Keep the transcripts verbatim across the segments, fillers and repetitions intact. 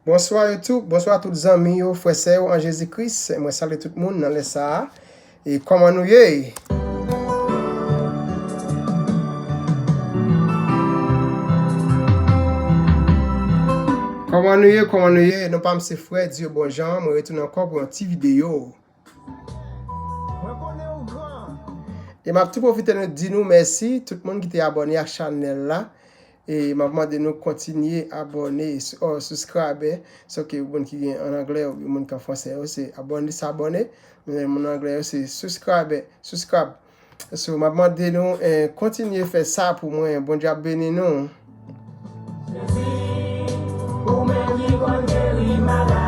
Bonswa YouTube, bonswa tout zanmi yo, frè sè yo an Jezi Kris. Mwen salye tout moun nan lè sa a. E kòman nou ye? Kòman nou ye? Kòman nou ye? Non pa m se frè Dieu Bonjan, mwen retounen ankò pou yon ti videyo. E m ap tou pwofite nou di nou mèsi, tout moun ki te abòne ak chanèl la. E m ap mande nou kontinye abòne, s- oh, subscribe. Sòke moun ki gen an anglè, oubyen moun ki an fransè, yo se abòne, se abòne. Men moun anglè, yo se subscribe, subscribe. So, m ap mande nou eh, kontinye fè sa pou mwen. Bondye ap beni nou. Jezi, ou menm ki konn geri malad.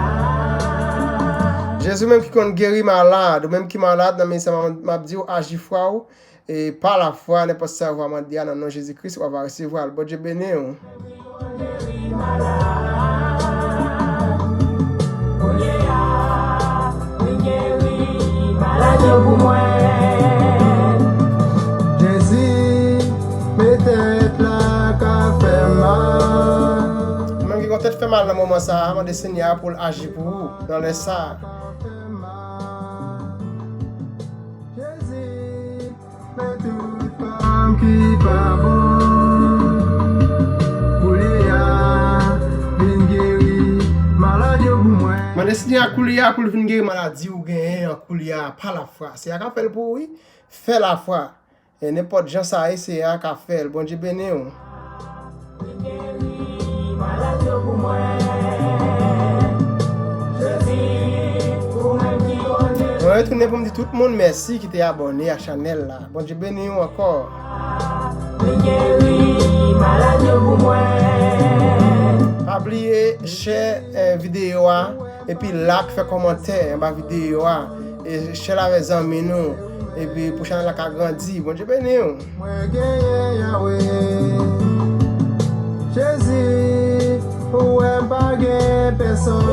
Jezi, ou menm ki konn geri malad, ou menm ki malad, nan men sa m ap di w, aji fwa w, e pa lafwa, nenpòt sa w va mande a nan non Jezi Kris, w va resevwa l. Bondye beni w. Kounye a, vin geri malad yo pou mwen. Jezi, men tèt la ka fè mal. Ou menm ki gen tèt fè mal nan moman sa a, mande Senyè a pou l aji pou ou nan lè sa a. Jezi, men tout fanm ki pa bon. Kounye a, vin geri malad yo pou mwen. Mande Senyè a kounye a pou l vin geri maladi ou genyen an kounye a pa lafwa. Senyè a ka fè l pou ou, wi. Fè lafwa. E nenpòt jan sa ye, Senyè a ka fè l. Bondye beni w. Mwen retounen pou m di tout moun mèsi ki te abòne ak chanèl la. Bondye beni w ankò. Pa bliye share eh, videyo a, epi like, fè kòmantè anba videyo a, e share l avè zanmi nou, epi pou chanèl la ka grandi. Bondye beni w. Mwen genyen Yawe. Jezi, ou wè m pa gen pèsòn.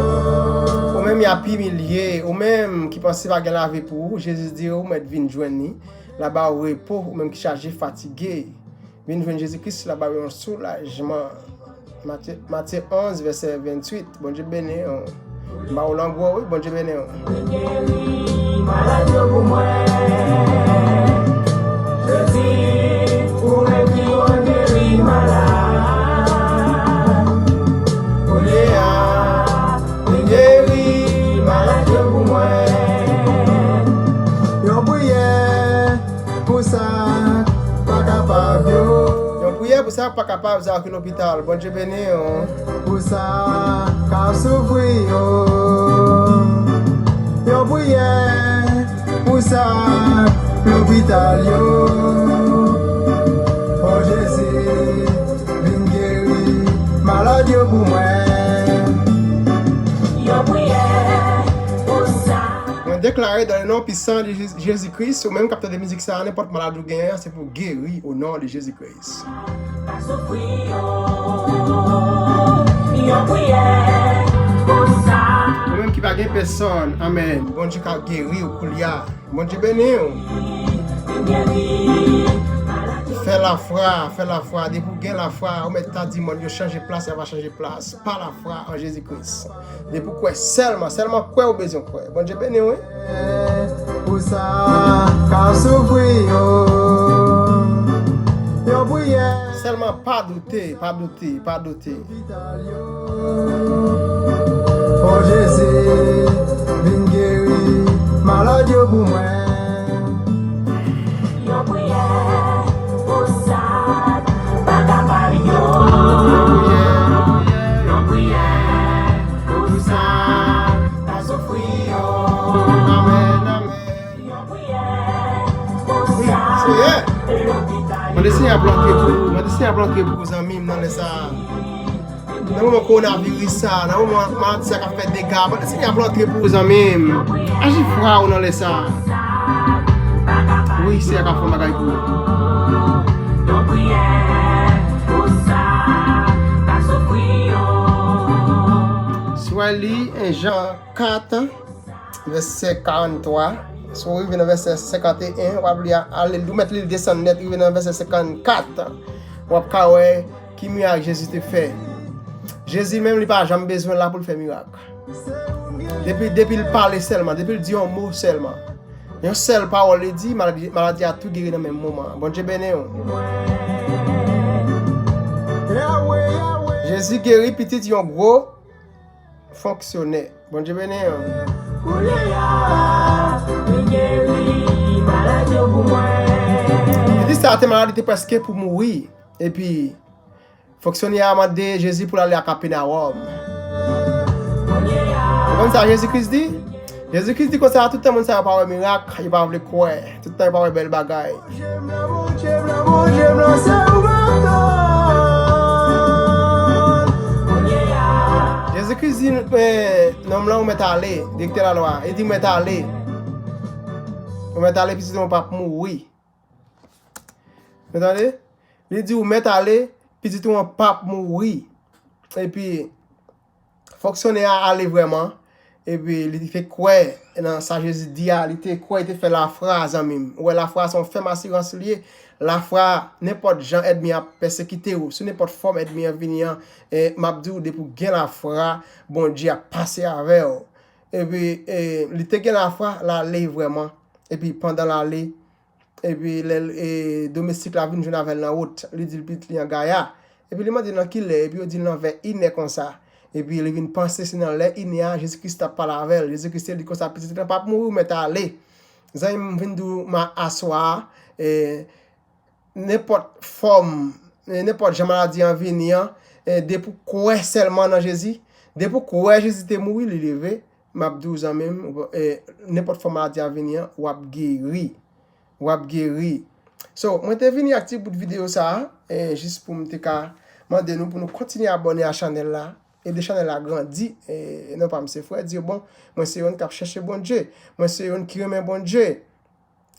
Ou menm y ap imilye, ou menm ki panse pa gen lavi pou ou, Jezi di ou mèt vin jwenn li, l a ba ou repo, ou menm ki chaje, fatige. Vin jwenn Jezi Kris, l a ba ou yon soulajman. Matye, Matye onz, vèsè venntuit. Bondye beni w. M ba ou langwo, wi, Bondye beni w. Vin geri malad yo pou mwen. Jezi, ou menm ki konn geri malad. Kounye a, vin geri malad yo pou mwen. Yon priyè pou sa k pa kapab yo. Yon priyè pou sa k pa kapab, sa yo ki lopital. Bondye beni w. Pou sa k ap soufri yo. Yon priyè pou sa k lopital yo. O Jezi, vin geri malad yo pou mwen. Yon priyè pou sa. Mwen deklare dans le nom puissant de Jé- Jésus-Christ, ou menm k ap tande mizik sa, nenpòt maladi ou genyen, se pou geri au nom de Jésus-Christ. Ka soufri yo, yon priyè pou sa. Ou menm ki pa gen pèsòn, amèn. Bondye ka geri w kounye a. Bondye beni w. Vin geri malad yo. Fè lafwa, fè lafwa. Depi w gen lafwa, ou mèt ta di mòn yo chanje plas, y a va chanje plas. Pa lafwa an Jezi Kris. Depi w kwè sèlman, sèlman kwè ou bezwen kwè. Bondye beni w, wi. Pou sa k ap soufri yo. Yon priyè. Sèlman pa doute, pa doute, pa doute. O Jezi, vin geri malad yo pou mwen. Yon priyè pou sa k pa kapab yo. Yon priyè pou sa k pa soufri yo. Amèn, amèn. Yon priyè pou sa k lopital yo. Mande Senyè a pou l antre pou ou. Mande Senyè a pou l antre pou ou, zanmi m, nan lè sa a. Nan moman kowonaviris sa, nan moman maladi sa k ap fè dega, mande Senyè a pou l antre pou ou, zanmi m. Aji fwa ou nan lè sa. Wi, Senyè a ka fè yon bagay pou ou. Si w al li en Jan kat, vèsè karanntwa. Si w rive nan vèsè senkanteyen, w ap li a, ale, ou mèt li desann nèt, rive nan vèsè senkannkat. W ap ka wè ki mirak Jezi te fè. Jezi menm, li pa janm bezwen la pou l fè mirak. Depi, depi l pale sèlman, depi l di yon mo sèlman, yon sèl pawòl li di, maladi, maladi a tou geri nan menm moman an. Bondye beni w. Jezi geri pitit yon gwo fonksyonè. Bondye beni w. Pitit sa a te malad, li te prèske pou mouri. Epi, fonksyonè a mande Jezi pou l ale a Kapènawòm. Ou konn sa Jezi Kris di? Jezi Kris di konsa, tout tan moun sa yo pa wè mirak, yo pa vle kwè. Tout tan yo pa wè bèl bagay. Jezi Kris di, eh, nonm lan, ou mèt ale, direktè lalwa. Li di, ou mèt ale. Ou mèt ale, pitit ou p ap mouri. Ou tande? Li di, ou mèt ale, pitit ou an p ap mouri. Epi, fonksyonè a ale vrèman. Epi, li te kwè nan sa Jezi di a, li te kwè, li te fè lafwa, zanmi m. Ou wè, lafwa se yon fèm asirans li ye. Lafwa, nenpòt jan ènmi an ap pèsekite w, sou nenpòt fòm ènmi an vini an, e, m ap di w, depi w gen lafwa, Bondye ap pase avè w. Epi, e, li te gen lafwa, l ale vrèman. Epi, pandan l ale, epi lè l, e, domestik la vin jwenn avè l nan wout, li di l pitit li an gaya. Epi li mande nan ki lè, epi yo di l nan vè inè konsa. Epi li vin panse se nan lè inè a, Jezi Kris t ap pale avè l. Jezi Kris te di konsa, pitit lan p ap mouri, ou mèt ale. Zanmi m, vin di w ma aswè a, e, nenpòt fòm, e, nenpòt jan maladi an vini an, e, depi w kwè sèlman nan Jezi, depi w kwè Jezi te mouri, li leve, m ap di w zanmi m, e, nenpòt fòm maladi an vini an, w ap geri. W ap geri. So, mwen te vini ak ti bout videyo sa a, e, jis pou m te ka mande nou pou nou kontinye abòne a chanèl la, ede chanèl la grandi, e, non pa m se Frè Diobon, mwen se youn k ap chèche Bondye, mwen se youn ki renmen Bondye.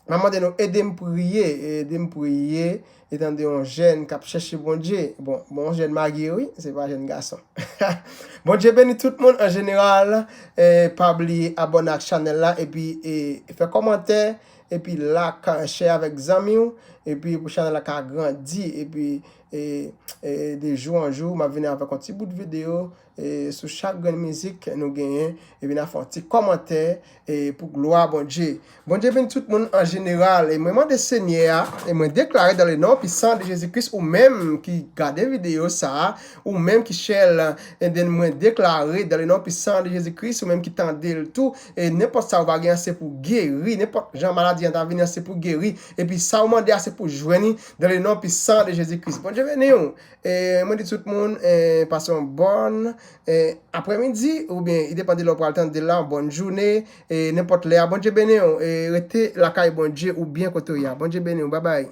M ap mande nou ede m priye, ede m priye, e tande yon jèn k ap chèche Bondye. Bon, bon, yon jèn marye, wi, se pa jèn gason. Bondye beni tout moun an jeneral, e, pa bliye abòne ak chanèl la, epi, e, fè kòmantè, epi like, share avèk zanmi w, epi pou chanèl la ka grandi, epi, e, e, de jou an jou, m ap vini avèk yon ti bout videyo, e, sou chak grenn mizik nou genyen, epi n a fè yon ti kòmantè, e, pou glwa Bondye. Bondye beni tout moun an jeneral, e mwen mande Senyè a, e mwen deklare dans le nom puissant de Jésus-Christ, ou menm ki gade videyo sa a, ou menm ki share l, e then mwen deklare dans le nom puissant de Jésus-Christ, ou menm ki tande l tou, e nenpòt sa ou pa gen an se pou geri, nenpòt jan maladi an ta vini an se pou geri, epi sa ou mande a se pou jwenn li dans le nom puissant de Jésus-Christ. Bondye beni w. E mwen di tout moun, e, pase yon bòn, e, aprèmidi, oubyen, i depann de lè w pral tande l la, yon bòn jounen, e, nenpòt lè a. Bondye beni w, e, rete lakay Bondye oubyen kote w ye a. Bondye beni w, babay.